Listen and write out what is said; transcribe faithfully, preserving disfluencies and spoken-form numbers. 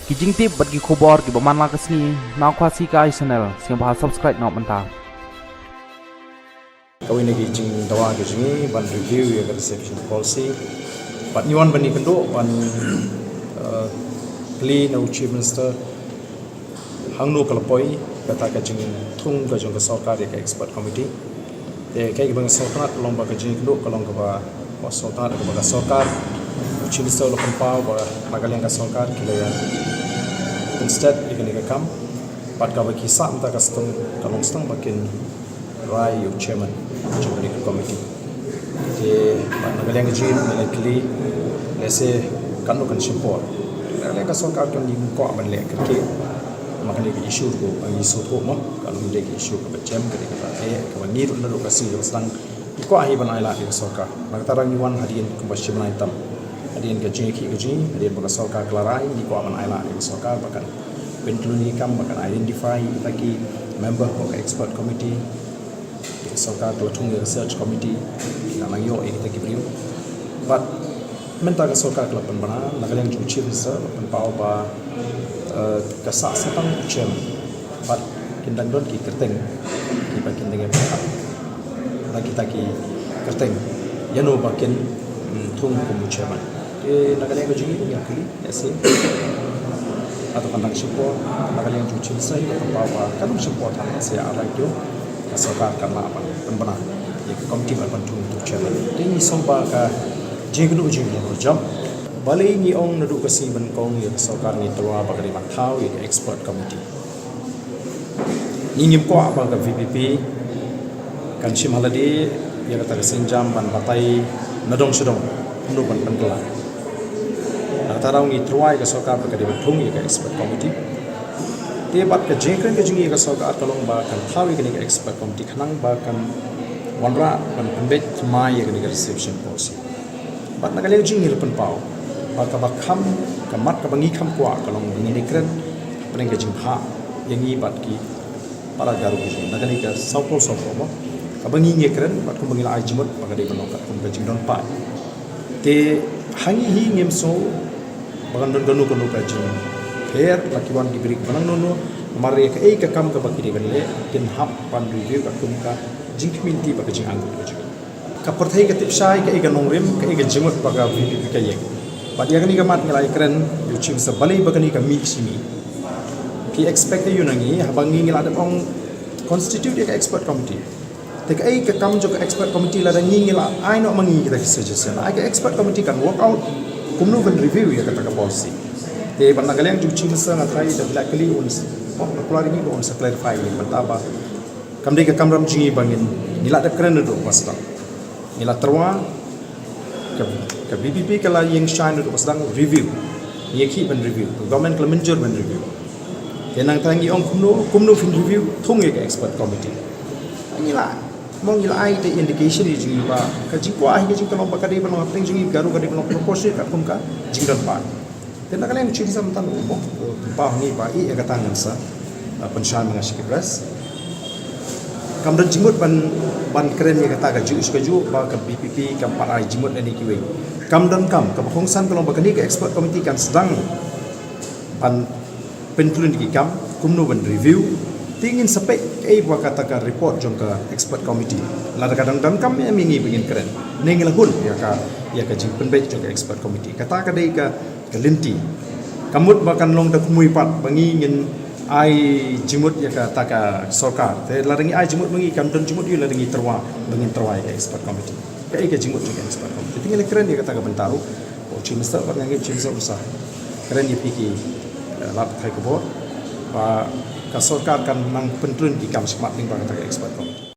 Ki jingtip bad ki khubor kiba man la ka sngi na Khasi Kai Channel, sngewbha subscribe noh mynta. Kawei na ki jingdawa ka jong ngi ban review ïa ka reservation policy. Bad ngi wan ban ïakynduh ban, eh, kylli na u Chief Minister hangno ka la poi kata ka jingthung ka jong ka sorkar ïa ka expert committee. Te kaei kaba nga sngewtynnat long ba ka jingïakynduh ka long kaba, ba sngewtynnat kaba ka sorkar, u Chief Minister u la pynpaw ba na ka liang ka sorkar ki la ïa pynsted ïa kane ka kam. Bad kaba ki sah mynta ka sdang ka long sdang ba kin rai ïa u chairman jong kane ka committee. Te bad na ka liang ka jong ngi ngi la kylli lehse katno kan shim por. Na ka liang ka sorkar kan ym kwah ban leh kyrkieh. Ma kane ka issue ruh ba ngi sngewthuh mo, kan ym dei ka issue kaba jem, ka dei kaba eh, kaba ngi ruh naduh ka sngi kaba sdang ngi kwah hi ban ailad ïa ka sorkar. Na kata ruh ngi wan hadien kumba shi bnai tam. Hadien ka jingïakhih ka jong ngi, hadien ba ka sorkar ka la rai, ngi kwah ban ailad ïa ka sorkar ba kan pyntylun ïa ki kam, ba kan identify ïa kita ki member ka expert committee. Ka sorkar ka la thung ïa ka search committee, ki la nang ïoh ïa kita ki briew. Bad mynta ka sorkar ka la pynbna, na ka liang jong u Chief Minister la pynpaw ba, eh, ka sah sa tang u chairman. Bad kin dang don ki kyrteng kiba kin dang ïa pynpaw na kita ki kyrteng ïano ba kin, mm, thung kum u chairman. Te na ka liang ka jong ngi ngi kylli, lehse hato kan dang shim por. Na ka liang jong u Chief Minister la pynpaw ba kan dang shim por than, lehse ar lai taïew ka sorkar kan lah ban pynbna ïa ka committee ban pynthung ïa u chairman. Te ngi sngew ba ka jingïakynduh jong ngi ka long jop. Balei ngi ong naduh ka sngi ba nyngkong ïa ka sorkar ngi tyrwa ba ka dei ban thaw ïa ka expert committee? Ngi ngim kwah ba ka V P P kan shim ha lade ïa kata ka sienjam ban batai na dong sha dong kumno ban pynkylla. Na kata ruh ngi tyrwa ïa ka sorkar ba ka dei ban thung ïa ka expert committee. Te bad ka jingkren ka jong ngi ïa ka sorkar ka long ba kan thaw ïa kane ka expert committee khnang ba kan wanrah ban pynbeit thymmai ïa kane ka reservation policy. Bad na ka liang jong ngi la pynpaw ba kaba kham, ka mat kaba ngi kham kwah ka long ba ngin ïakren hapdeng ka jingphah ïa ngi bad ki para Garo ka jong ngi na kane ka sawphew sawphew mo. Kaba ngi ïakren bad kumba ngi la ai jingmut ba ka dei ban long katkum ka jingdon paid. Te ha ngi hi ngim sngew ba kan don kano kano ka jingpher la ki wan ki briew ba nang nono. Namar ïa kaei ka kam kaba ki dei ban leh kin hap ban review katkum ka jingkhmih lynti bad ka jingangnud ka jong ngi. Ka pyrthei ka tip shai kaei ka nongrim, kaei ka jingmut ba ka V P P ka ïeng. Bad ïa kane ka mat ngi la ïakren ïa u Chief Minister balei ba kane ka mih shi mih. Ki expect aïu na ngi haba ngi ngi la dep ong constitute ïa ka expert committee. Te kaei ka kam jong ka expert committee lada ngi ngi la ai noh ma ngi kita ki suggestion. Ai ka expert committee kan work out kumno ban review ïa kata ka policy. Te bad na ka liang jong u Chief Minister nga tharai da la kylli un s-, oh, na kular ngi ba un sa clarify ïa mynta ba kam dei ka kamram jong ngi ba ngin, ngi la dep kren naduh ba sdang. Ngi la tyrwa, ka, ka V P P ka la ïeng shai naduh ba sdang review. Ngi ïakhih ban review, ka government ka la mynjur ban review. Te nangta ngi ong kumno, kumno phin review, thung ïa ka expert committee. Ngi la, mo ngi la ai te indication ïa jong ngi ba ka jingkwah hi ka jingkynnoh ba ka dei ban long hapdeng jong ngi Garo ka dei ban long proportionate katkum ka jingdon paid. Te na ka liang Chief Minister mynta u pynpaw ha ngi ba ïa kata ngan sa, uh, pynshai ma nga sha ki press. Kam don jingmut ban, ban kren ïa kata kajuh sha kajuh ba ka V P P kam pat ai jingmut lane kiwei. Kam don kam, kaba kongsan ka long ba kane ka expert committee kan sdang ban pyntylun ïa ki kam kumno ban review. Te ngin sa peit kaei ba kata ka report jong ka expert committee. Lada ka dang donkam ïa ngi ba ngin kren, ne ngi la hun ïa ka, ïa ka jingpynbeit jong ka expert committee. Kata ka dei ka ka lynti. Ka mut ba kan long da kmie pat ba ngi ngin ai jingmut ïa kata ka sorkar. Te lada ngi ai jingmut ba ngi kan don jingmut ïa lada ngi tyrwa ba ngin tyrwa ïa ka expert committee. Kaei ka jingmut jong ka expert committee. Te ngi la kren ïa kata ka bynta ruh. U Chief Minister bad nga ngeit u Chief Minister u sa kren ïa phi ki, eh, lad pathai khubor ba ka sorkar kan nang pyntylun ki kam shakhmat lyngba kata ka expert committee.